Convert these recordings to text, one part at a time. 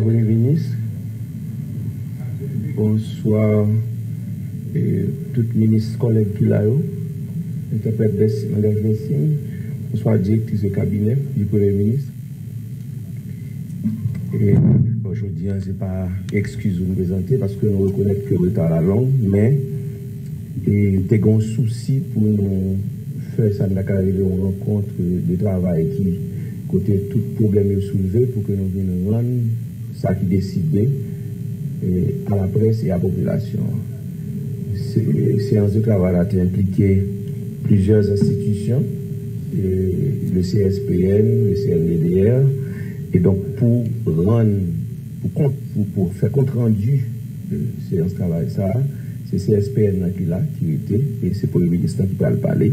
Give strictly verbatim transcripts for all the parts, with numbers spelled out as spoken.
Premye Minis. Bonswa, e, tout minis kòlèg ki la yo. Entèprèt Bèsi, langaj de siy. Bonswa, direktris de kabinè di Premye Minis. E, bon, jodi a, se pa ekskiz nou prezante paske nou rekonèt ke reta la long, men, e, te gen yon sousi pou nou fè sa n ta ka rele yon rankont de travay ki kote tout pwoblèm yo soulve pou ke nou vin rann sa ki deside, e, a laprès e a popilasyon an. Se, seyans de travay la te enplike plizyè enstitisyon, e, le C S P N, le C N D D R, e donk pou rann, pou kont, pou, pou fè kont randi de seyans travay sa a, se C S P N nan ki la, ki rete, e se Premye Minis lan ki pral pale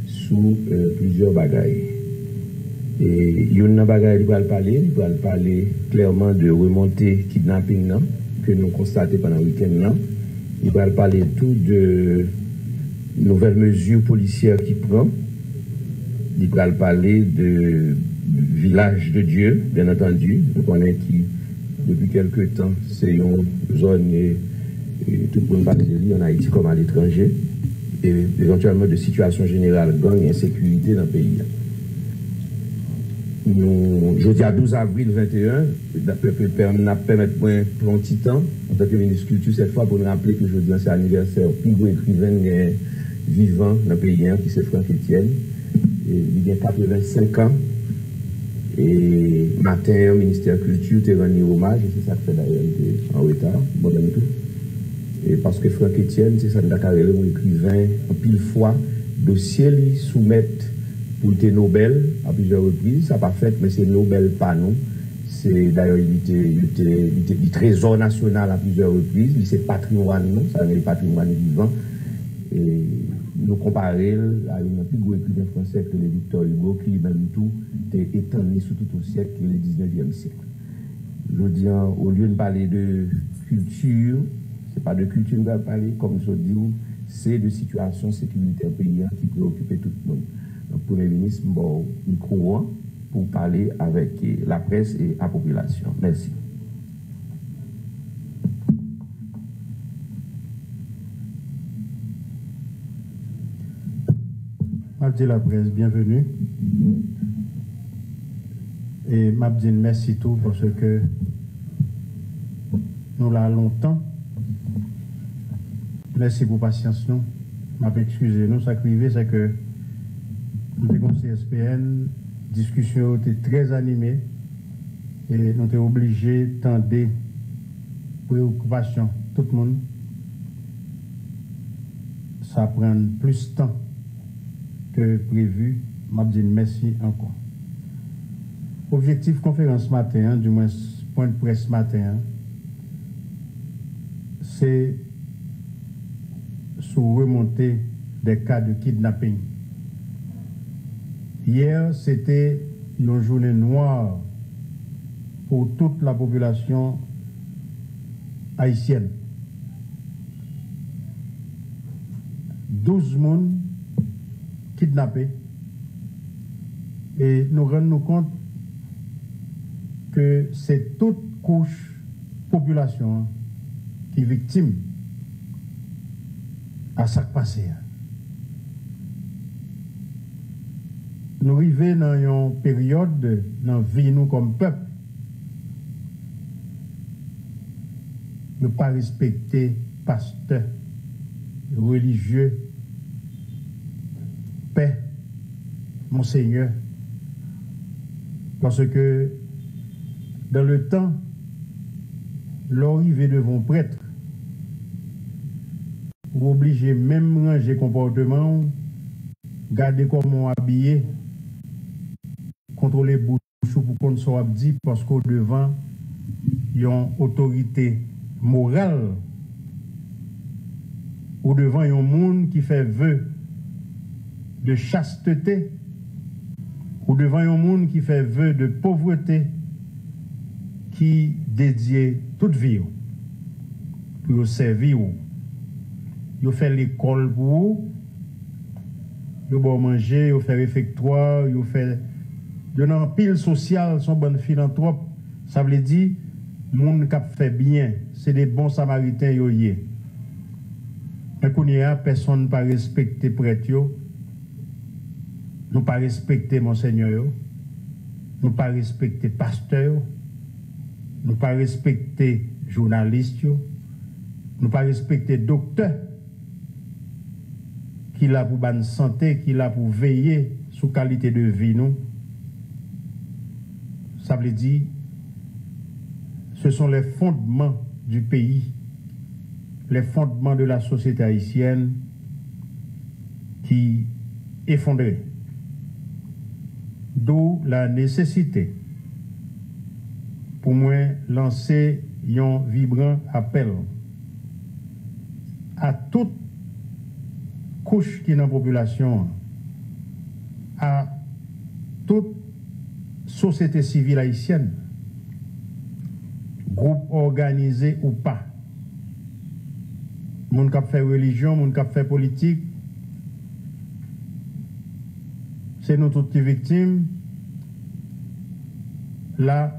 sou, e, plizyè bagay. E youn nan bagay li pral pale, li pral pale klèman de remonte kidnaping nan ke nou konstate pandan wikenn nan. Li pral pale tou de nouvèl mezi polisyè ki pran. Li pral pale de Vilaj de Dye, byen antandi. Nou konnen ki, depi kèlke tan, se yon zòn, e, e, tout moun pase li, ann Ayiti kòm aletranje, e evantyèlman de sitiyasyon jeneral gang e ensekirite nan peyi a. Nou, jodi a douz avril venteyen, n ap pè-, pè-, n ap pèmèt mwen pran yon ti tan, antanke minis kilti, sèt fwa, pou n raple ke jodi a se anivèsè pi gwo ekriven n gen vivan nan peyi a, ki se Franck Etienne. E li gen katrevensenk an. E maten an, Ministè Kilti te rann li omaj, e se sa k fè dayè li te an reta, mwen menm tou. E paske Franck Etienne, se sa n ta ka rele yon ekriven, anpil fwa, dosye li soumèt pou l te Nobèl a plizyè repriz, sa pa fèt, men se Nobèl pa nou. Se, dayè, li te, li te, li te, li trezò nasyonal a plizyè repriz, li se patrimwàn nou, sa rele patrimwàn vivan. E nou konpare l a youn nan pi gwo ekriven fransè ki rele Victor Hugo, ki li menm tou te etann li sou tout yon syèk, ki rele diznevyèm syèk. Jodi a, olye n pale de kilti, se pa de kilti n pral pale, kòm m sot di w, se de sitiyasyon sekirite peyi a ki preokipe tout moun. Donk, Premye Minis, m ba w mikwo an pou w pale avèk, e, laprès e a popilasyon. Mèsi. M ap di laprès byenveni. E m ap di n mèsi tou paske nou la lontan. Mèsi pou pasyans nou. M ap ekskize nou. Sa k rive, se ke nou te gen yon C S P N, diskisyon yo te trè anime, e nou te oblije tande preyokipasyon tout moun. Sa pran plis tan ke previ, m ap di n mèsi ankò. Objektif konferans maten an, dimwens pwen de près maten an, se sou remonte de ka de kidnaping. Yè, se te yon jounen nwa pou tout lapopilasyon ayisyèn. Douz moun kidnape, e nou rann nou kont ke se tout kouch popilasyon an ki viktim a sa k pase a. Nou rive nan yon peryòd nan vi nou kòm pèp, yo pa respekte pastè, relijye, pè, monsenyè. Paske, dans le temps, lè w rive devan yon prèt, ou oblije menm ranje konpòteman w, gade kòman w abiye, kontwole bouch ou pou konn sa w ap di, paske w devan yon otorite moral, ou devan yon moun ki fè ve de chastete, ou devan yon moun ki fè ve de povrete, ki dedye tout vi yo pou yo sèvi w. Yo fè lekòl pou ou, yo ba w manje, yo fè refektwa, yo fè, yo nan anpil sosyal, se yon bann filantwòp. Sa vle di, Moun k ap fè byen, se de bon Samariten yo ye. Men kounye a, pèsonn pa respekte prèt yo, nou pa respekte monsenyè yo, nou pa respekte pastè yo, nou pa respekte jounalis yo, nou pa respekte doktè ki la pou ba n sante, ki la pou veye sou kalite de vi nou. Sa vle di, ce sont les fondements du pays, les fondements de la société haïtienne qui effondrent. D'où la nécessité pou mwen lanse yon vibran apèl a tout kouch ki nan popilasyon an, a tout sosyete sivil ayisyèn, gwoup òganize ou pa, moun k ap fè relijyon, moun k ap fè politik, se nou tout ki viktim. La,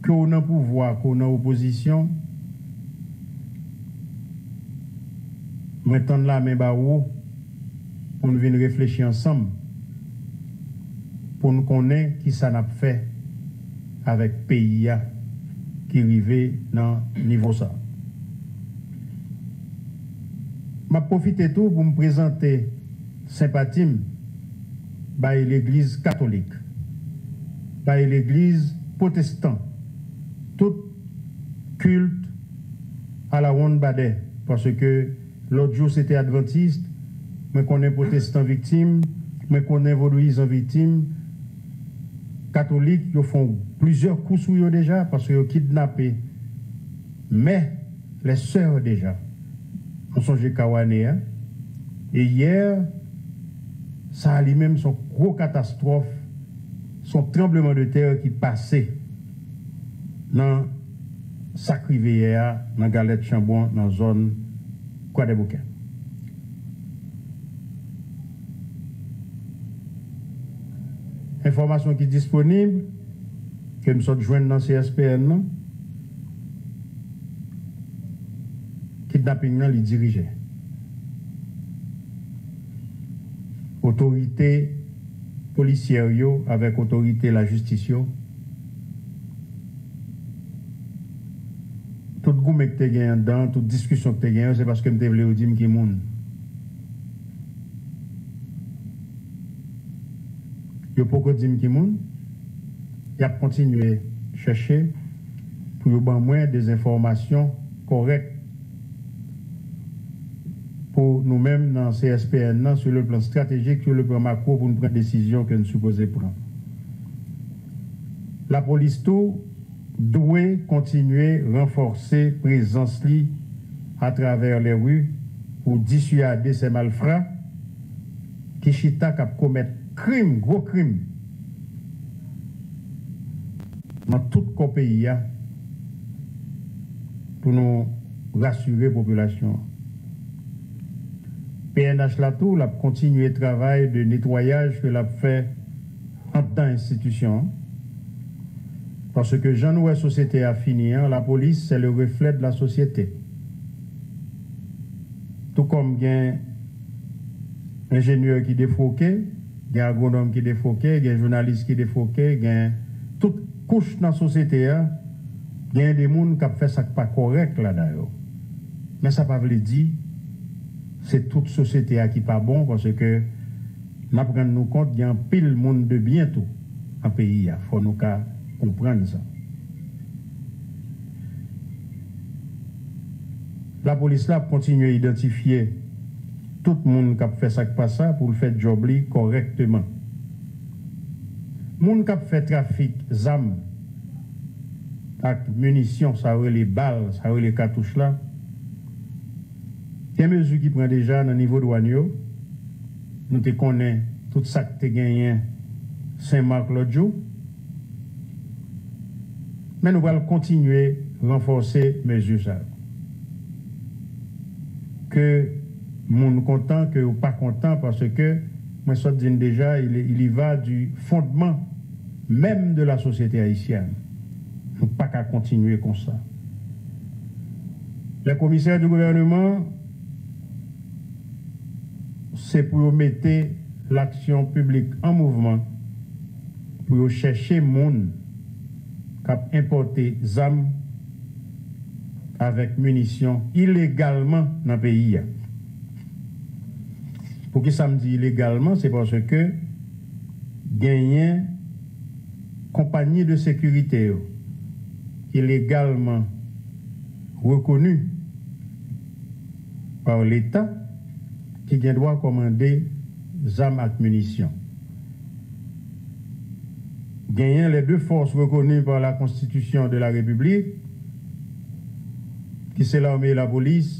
ke w nan pouvwa, ke w nan opozisyon, mwen tann lamen ba ou pou n vin reflechi ansanm, pou n konnen kisa n ap fè avèk peyi a ki rive nan nivo sa. M ap pwofite tou pou m prezante senpati m bay legliz katolik, bay legliz pwotestan, tout kilt alawonnbadè, paske lòt jou se te advantis, mwen konnen pwotestan viktim, mwen konnen vodouyizan viktim, katolik, yo fè plizyè kou sou yo deja, paske yo kidnape mè, lè sè deja. Nou sonje Kawane a. E yè, sa a li menm se yon gwo katastwòf, se yon tranblemanntè ki pase nan sa k rive yè a nan Galèt Chanbon, nan zòn Kwadèboukè. Enfòmasyon ki disponib, ke m sot jwenn nan C S P N nan, kidnaping nan, li dirije. Otorite polisyè yo avèk otorite lajistis yo, tout goumen ki te gen anndan, tout diskisyon ki te gen yo, se paske m te vle yo di m ki moun. Yo poko di m ki moun. Y ap kontinye chèche pou yo ban mwen de enfòmasyon kòrèk pou nou menm nan C S P N nan, sur le plan stratégique, sur le plan macro, pou n pran desizyon ke n sipoze pran. Lapolis tou dwe kontinye ranfòse prezans li atravè lè ri pou disiyade sè malfra ki chita k ap komèt krim, gwo krim, nan tout kò peyi a pou nou rasire popilasyon an. P N H la tou, l ap kontinye travay de netwayaj ke l ap fè anndan enstitisyon an. Paske jan nou wè sosyete a fini an, lapolis, c'est le reflet de la société. Tou kòm gen enjenyè ki defwoke, gen agwonòm ki defwoke, gen jounalis ki defwoke, gen tout kouch nan sosyete a, gen de moun k ap fè sa k pa kòrèk ladan yo. Men sa pa vle di se tout sosyete a ki pa bon, paske n ap rann nou kont gen anpil moun de byen tou nan peyi a. Fò nou ka konprann sa. Lapolis la ap kontinye idantifye tout moun k ap fè sa k pa sa pou l fè djòb li kòrèkteman. Moun k ap fè trafik zam ak minisyon, sa yo rele bal, sa yo rele katouch la, gen mezi ki pran deja nan nivo dwàn yo. Nou te konnen tout sa k te genyen Sen Mak lòt jou. Men nou pral kontinye ranfòse mezi sa yo. Ke moun kontan, ke yo pa kontan, paske mwen sot di n deja, il, il y va du fondement même de la société haïtienne. Nou pa ka kontinye konsa. Les commissaires du gouvernement, se pou yo mete laksyon piblik an mouvman, pou yo chèche moun k ap enpòte zam avèk minisyon ilegalman nan peyi a. Poukisa m di ilegalman? Se paske genyen konpayi de sekirite yo ki legalman rekoni pa Leta ki gen dwa kòmande zam ak minisyon. Genyen les deux forces reconnues par la Constitution de la République, ki se lame e lapolis,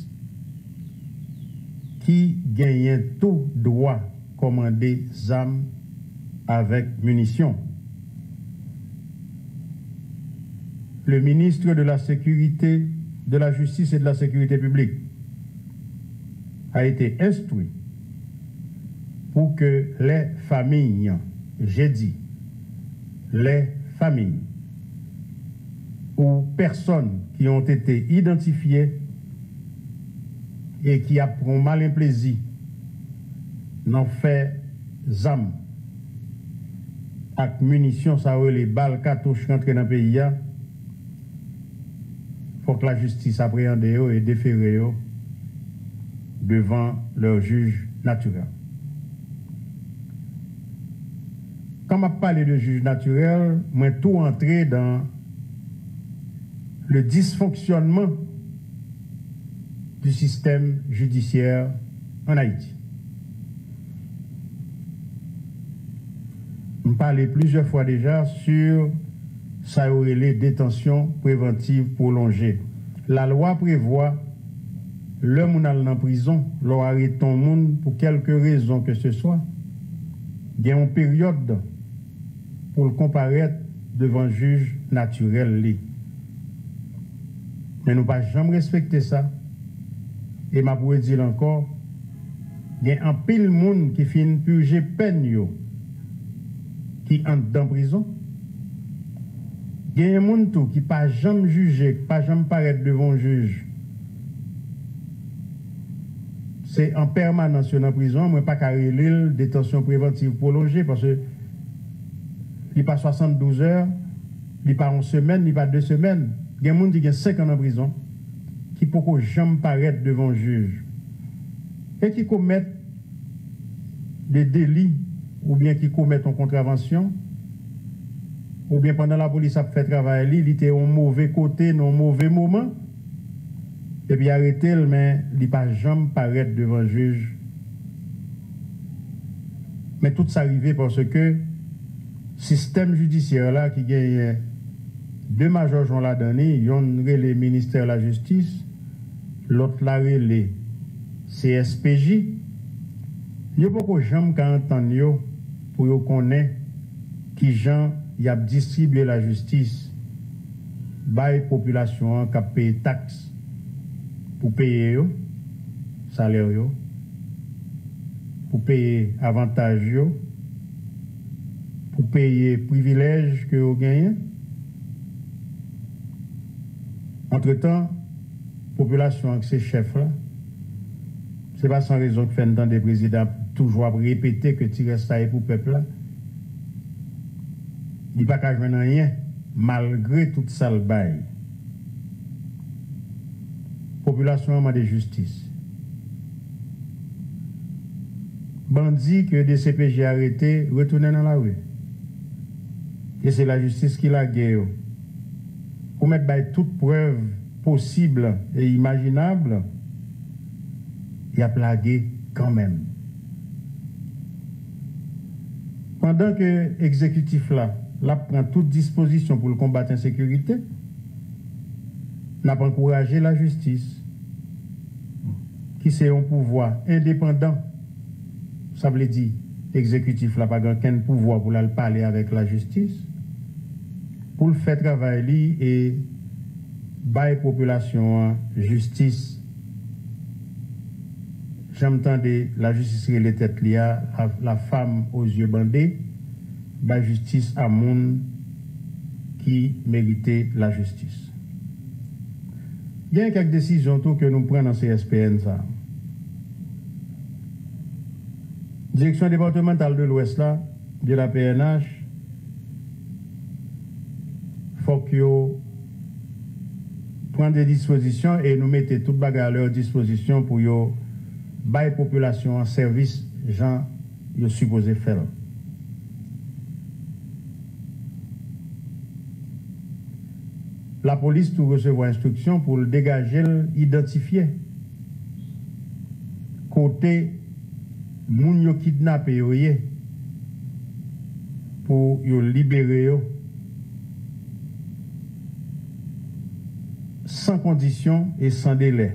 ki genyen tou dwa kòmande zam avèk minisyon. Le ministre de la Sécurité, de la Justice et de la Sécurité publique a été instruit pour que les familles, j'ai dit, les familles ou personnes qui ont été identifiées et qui ap pran malen plezi nan fè zam ak minisyon, sa yo rele bal katouch, rantre nan peyi a, fòk lajistis apreyande yo e defere yo devan lè jij natirèl. Kan m ap pale de jij natirèl, mwen tou antre dan le dysfonctionnement du système judiciaire en Haïti. M pale plizyè fwa deja sur sa yo rele detansyon prevantiv pwolonje. Lalwa prevwa lè moun al nan prizon, lè w arete yon moun pou kèlke rezon ke se swa, gen yon peryòd pou l konparèt devan jij natirèl li. Men nou pa janm respekte sa, e m ap redi l ankò, gen anpil moun ki fin pije pèn yo ki anndan prizon. Genyen moun tou ki pa janm jije, ki pa janm parèt devan yon jij. Se an pèmanans yo nan prizon an, mwen pa ka rele l detansyon prevantiv pwolonje, paske li pa swasanndouz è, li pa yon semèn, li pa de semèn. Gen moun ki gen senk an nan prizon, ki poko janm parèt devan yon jij, e ki komèt de deli, oubyen ki komèt yon kontravansyon, oubyen pandan lapolis ap fè travay li, li te yon move kote, nan yon move moman, epi arete l, men li pa janm parèt devan jij. Men tout sa rive paske sistèm jidisyè la ki genyen de majòjon ladan li, yonn rele ministè lajistis, lòt la rele C S P J, yo poko janm ka antann yo pou yo konnen kijan y ap distribye lajistis bay popilasyon an k ap peye taks pou peye yo, salè yo, pou peye avantaj yo, pou peye privilèj ke yo genyen. Antretan, popilasyon an ki se chèf la, se pa san rezon ki fè n tande prezidan ap toujou ap repete ke ti rès la e pou pèp la. Li pa ka jwenn anyen, malgre tout sa l bay. Popilasyon an mande jistis. Bandi ke D C P J arete retounen nan lari. E se lajistis ki lage yo. Ou mèt bay tout prèv posib e imajinab, y ap lage kanmenm. Pandan ke egzekitif la, l ap pran tout dispozisyon pou l konbat ensekirite, n ap ankouraje lajistis, ki se yon pouvwa endepandan, sa vle di, egzekitif la pa gen okenn pouvwa pou l al pale avèk lajistis, pou l fè travay li e bay popilasyon an jistis. Jan m tande lajistis rele tèt li a, la, la femme aux yeux bandés, bay jistis a moun ki merite lajistis. Gen kèk desizyon tou ke nou pran nan C S P N sa. Direksyon Depatmantal de Lwès la, de la P N H, fòk yo pran de dispozisyon e nou mete tout bagay a lè dispozisyon pou yo bay popilasyon an sèvis jan yo sipoze fè l. Lapolis tou resevwa enstriksyon pou l degaje l, idantifye kote moun yo kidnape yo ye pou yo libere yo san kondisyon e san delè.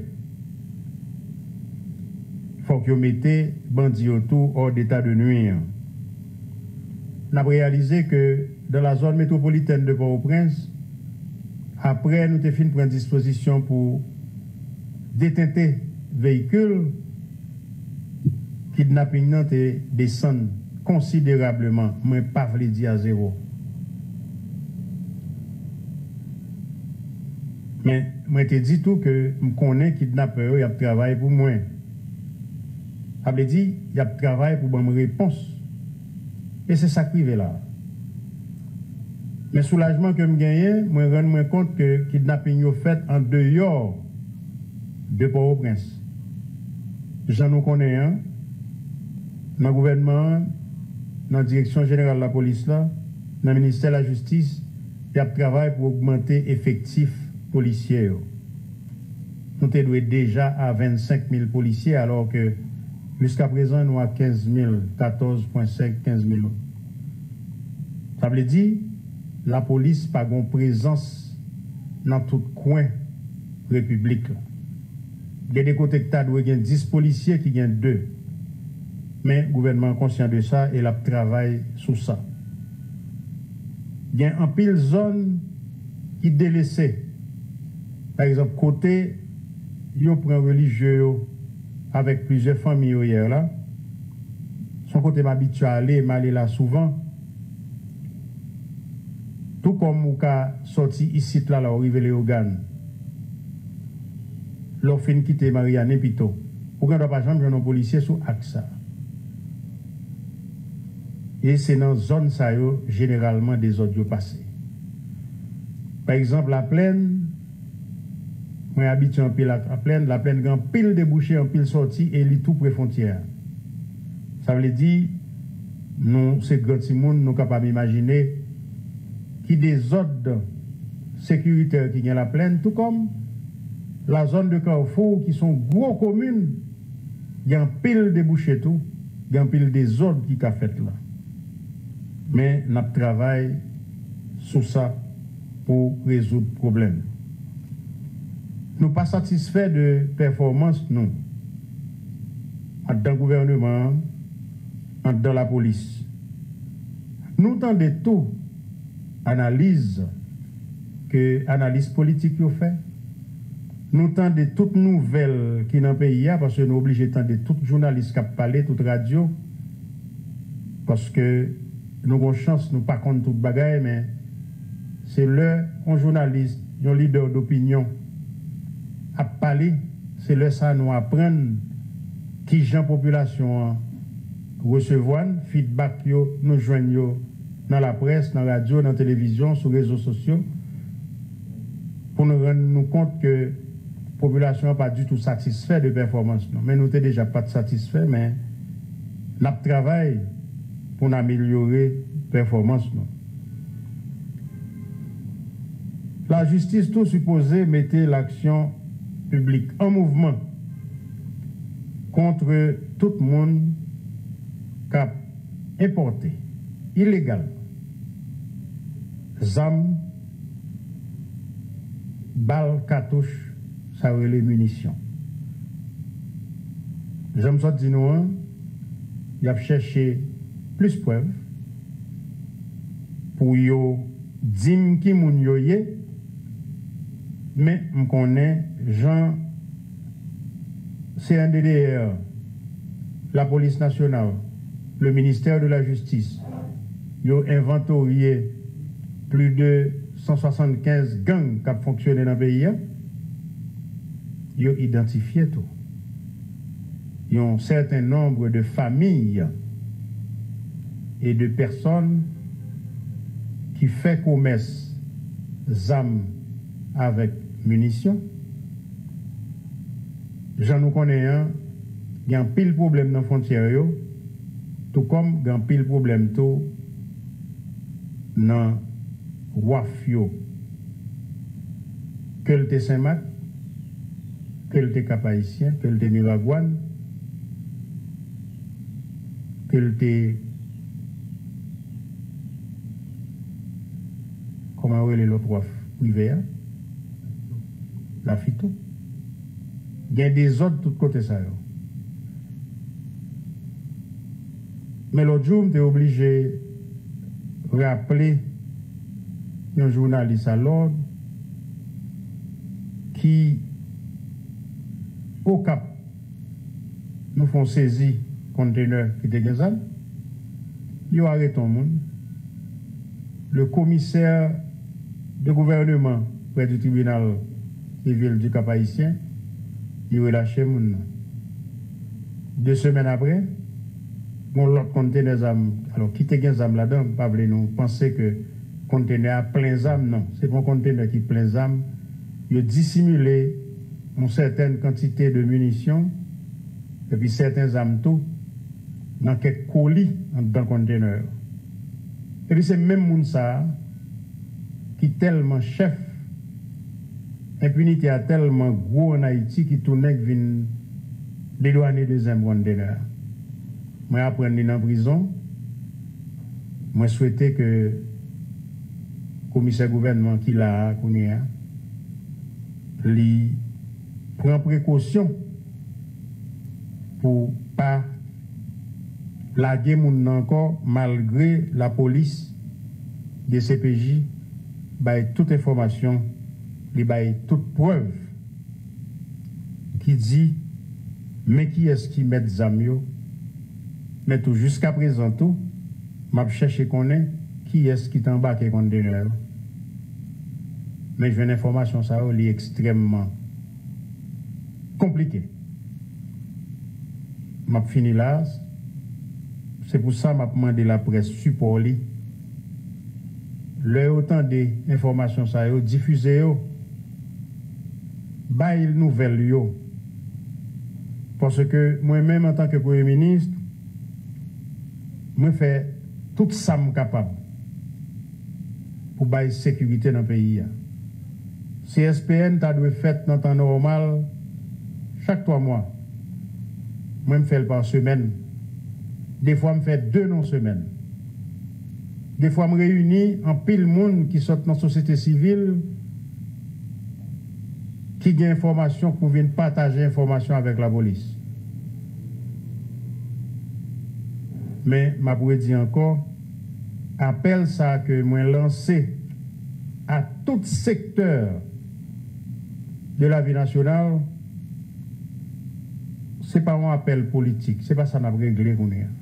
Fòk yo mete bandi yo tou hors d'état de nuire. N ap reyalize ke dans la zone métropolitaine de Port-au-Prince, apre nou te fin pran dispozisyon pou detente veyikil, kidnaping nan te desann konsiderableman, mwen pa vle di a zewo. Men, mwen te di tou ke m konnen kidnapè yo, y ap travay pou mwen. Sa vle di, y ap travay pou ban m repons. E se sa k rive la. Men soulajman ke m genyen, mwen rann mwen kont ke kidnaping yo fèt andeyò de Pòtoprens. Jan nou konnen an, nan gouvènman an, nan Direksyon Jeneral Lapolis la, nan Ministè Lajistis, y ap travay pou ogmante efektif polisye yo. Nou te dwe deja a vennsenk mil polisye, alò ke jiskaprezan nou a kenz mil, katòz pwen senk, kenz mil. Sa vle di, lapolis pa gen prezans nan tout kwen repiblik la. Gen de kote k ta dwe gen dis polisye ki gen de. Men gouvènman an konsyan de sa e l ap travay sou sa. Gen anpil zòn ki delese. Pa egzanp, kote yo pran relijye yo avèk plizyè fanmi yo yè la, se yon kote m abitye ale, m ale la souvan. Tou kòm ou ka sòti isit la, la ou rive Leyogàn, lè w fin kite Maryani pito, ou gen dwa pa janm jwenn yon polisye sou aks sa. E se nan zòn sa yo, jeneralman, dezòd yo pase. Pa egzanp, Laplèn, mwen abitye anpil ak Laplèn, Laplèn gen anpil debouche, anpil sòti, e li tou pre fwontyè a. Sa vle di, nou se gran timoun, nou kapab imajine ki dezòd sekiritè ki gen Laplèn, tou kòm la zone de Carrefour, ki se yon gwo komin, gen anpil debouche tou, gen anpil dezòd ki ka fèt la. Men n ap travay sou sa pou rezoud pwoblèm. Nou pa satisfè de pèfòmans nou anndan gouvèneman an, anndan lapolis. Nou tande tou analiz ke analis politik yo fè. Nou tande tout nouvèl ki nan peyi a, paske nou oblije tande tout jounalis k ap pale, tout radyo, paske nou gen chans, nou pa konn tout bagay, men se lè yon jounalis, yon lidè dopinyon ap pale, se lè sa nou aprann kijan popilasyon an resevwa n, feedback yo, nou jwenn yo nan laprès, nan radyo, nan televizyon, sou rezo sosyo, pou nou rann nou kont ke popilasyon an pa ditou satisfè de pèfòmans nou. Men nou te deja pa t satisfè, men n ap travay pou n amelyore pèfòmans nou. Lajistis tou sipoze mete laksyon piblik an mouvman kont tout moun k ap enpòte ilegal zam, bal, katouch, sa yo rele minisyon. Jan m sot di nou an, y ap chèche plis prèv pou yo di m ki moun yo ye, men m konnen jan C N D D R, Lapolis Nasyonal, le ministère de la Justice, yo envantorye plis de san swasannkenz gang k ap fonksyone nan peyi a, yo idantifye tou yon sèten nonb de famiy e de pèsòn ki fè komès zam avèk minisyon. Jan nou konnen an, gen anpil pwoblèm nan fwontyè yo, tou kòm gen anpil pwoblèm tou nan waf yo. Ke l te Senmak, ke l te Kap Ayisyen, ke l te Miragwàn, ke l te, kòman yo rele lòt waf prive a? Lafito. Gen dezòd tout kote sa yo. Men lòt jou, m te oblije raple yon jounalis a lòd ki Okap, nou fè yon sezi kontenè ki te gen zam, yo arete yon moun. Le commissaire de gouvernement près du tribunal civil du Cap Haïtien, li relache moun nan. De semèn apre, yon lòt kontenè zam, alò, ki te gen zam ladan, m pa vle nou panse ke kontenè a plen zam, non. Se pa yon kontenè ki plen zam. Yo disimile yon sètèn kantite de minisyon, epi sèten zam tou, nan kèk koli anndan kontenè yo. Epi se menm moun sa a ki tèlman chèf, enpinite a tèlman gwo ann Ayiti ki tou nèg vin dedwanye de zenm kontenè a. Mwen aprann li nan prizon. Mwen swete ke komisè gouvènman ki la a kounye a, li pran prekosyon pou pa lage moun nan ankò, malgre lapolis, D C P J bay tout enfòmasyon, li bay tout prèv ki di men kiyès ki mèt zam yo, men tou jiskaprezan tou, m ap chèche konnen kiyès ki te anbake kontenè yo. Men jwenn enfòmasyon sa yo, li ekstrèmman konplike. M ap fini la. Se pou sa m ap mande laprès sipò li. Lè yo tande enfòmasyon sa yo, difize yo. Bay nouvèl yo. Paske mwen menm, antanke premye minis, mwen fè tout sa m kapab pou bay sekirite nan peyi a. C S P N ta dwe fèt nan tan nòmal chak twa mwa. Mwen, m fè l pa semèn. Defwa, m fè de nan semèn. Defwa, m reyini anpil moun ki sot nan sosyete sivil ki gen enfòmasyon pou vin pataje enfòmasyon avèk lapolis. Men, m ap redi ankò, apèl sa a ke mwen lanse a tout sektè de lavi nasyonal, se pa yon apèl politik, se pa sa n ap regle kounye a.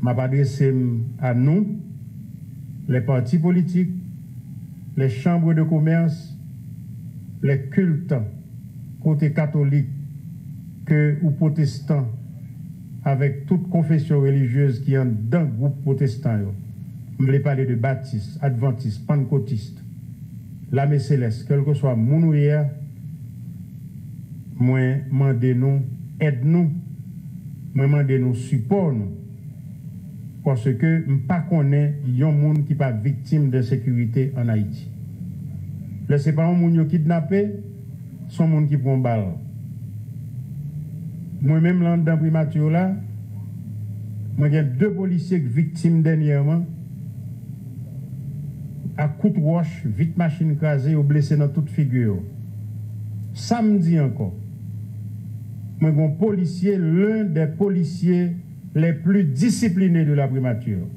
M ap adrese m a nou, les partis politiques, les chambres de commerce, les cultes, kote katolik ke ou pwotestan, avèk tout konfesyon relijyez ki anndan gwoup pwotestan yo. M vle pale de batis, advantis, pannkotis, lame selès, kèlkeswa moun ou ye a, mwen mande nou èd nou, mwen mande nou sipò nou, paske m pa konnen yon moun ki pa viktim de ensekirite ann Ayiti. Lè se pa yon moun yo kidnape, se yon moun ki pran bal. Mwen menm, la anndan primati la, mwen gen de polisye k viktim dènyèman ak kout wòch, vit machin kraze, yo blese nan tout figi yo. Sa m di ankò, mwen gen yon polisye, l'un des policiers les plus disciplinés de la primature.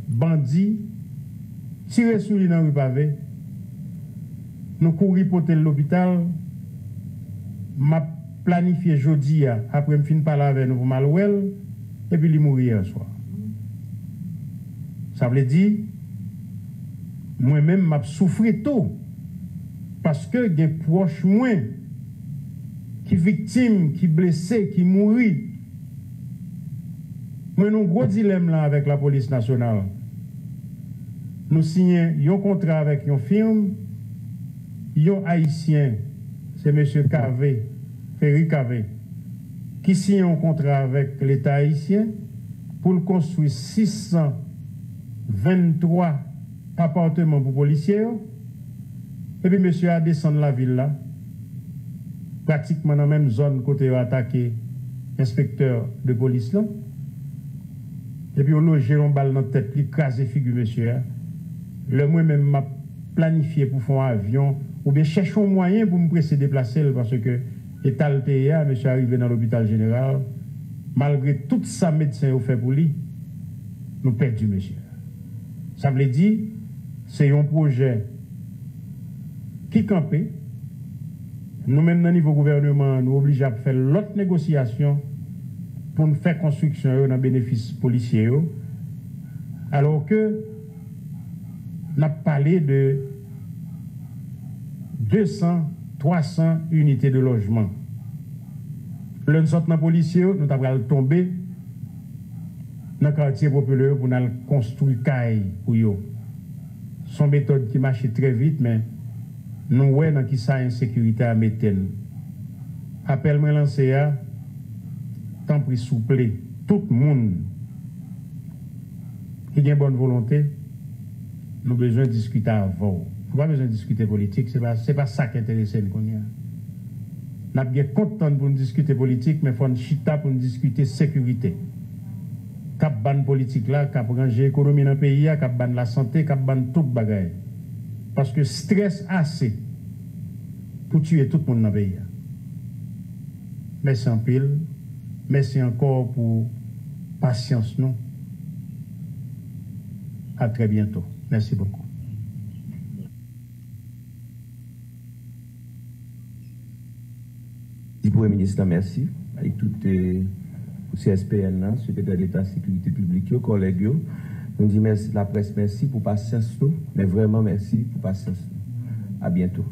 Bandi tire sou li nan ri Pave. Nou kouri pote l lopital. M ap planifye jodi a, apre m fin pale avè nou, pou m al wè l, epi li mouri yè swa. Sa vle di, Mwen menm, m ap soufri tou, paske gen pwòch mwen ki viktim, ki blese, ki mouri. Mwen nan gwo dilèm la avèk Lapolis Nasyonal. Nou siyen yon kontra avèk yon fim, yon Ayisyen, se mesye Cavé, Ferry Cavé, ki siyen yon kontra avèk Leta ayisyen pou l konstwi sis san venntwa apatman pou polisye yo. Epi mesye a desann lavil la, pratikman nan menm zòn kote yo atake enspektè de polis lan. Epi yo loje yon bal nan tèt li, kraze figi mesye a. Lè mwen menm m ap planifye pou fè yon avyon, oubyen chèche yon mwayen pou m prese deplase l, paske eta l te ye a, mesye a rive nan lopital jeneral. Malgre tout sa medsen yo fè pou li, nou pèdi mesye a. Sa vle di, se yon pwojè ki kanpe. Nou menm nan nivo gouvèneman an, nou oblije ap fè lòt negosyasyon pou n fè konstriksyon yo nan benefis polisye yo. Alò ke n ap pale de de san, twa san inite de lojman. Lè n sot nan polisye yo, nou ta pral tonbe nan katye popilè yo pou n al konstwi kay pou yo. Se yon metòd ki mache trè vit, men nou wè nan kisa ensekirite a mete n. Apèl mwen lanse a, tanpri souple, tout moun ki gen bòn volonte, nou bezwen diskite avè w. Nou pa bezwen diskite politik, se pa, se pa sa k enterese n kounye a. N ap gen kont tann pou n diskite politik, men fò n chita pou n diskite sekirite. K ap ban n politik la, k ap ranje ekonomi nan peyi a, k ap ban n lasante, k ap ban n tout bagay. Paske strès ase pou tiye tout moun nan peyi a. Mèsi anpil. Mèsi ankò pou pasyans nou. À très bientôt. Merci beaucoup. Di Premye Minis lan mèsi, ak tout, eh, pou C S P N nan, Sekretè Deta Sekirite Piblik yo, kòlèg yo. Nou di mèsi, laprès mèsi pou pasyans nou, men vrèman mèsi pou pasyans nou. À bientôt.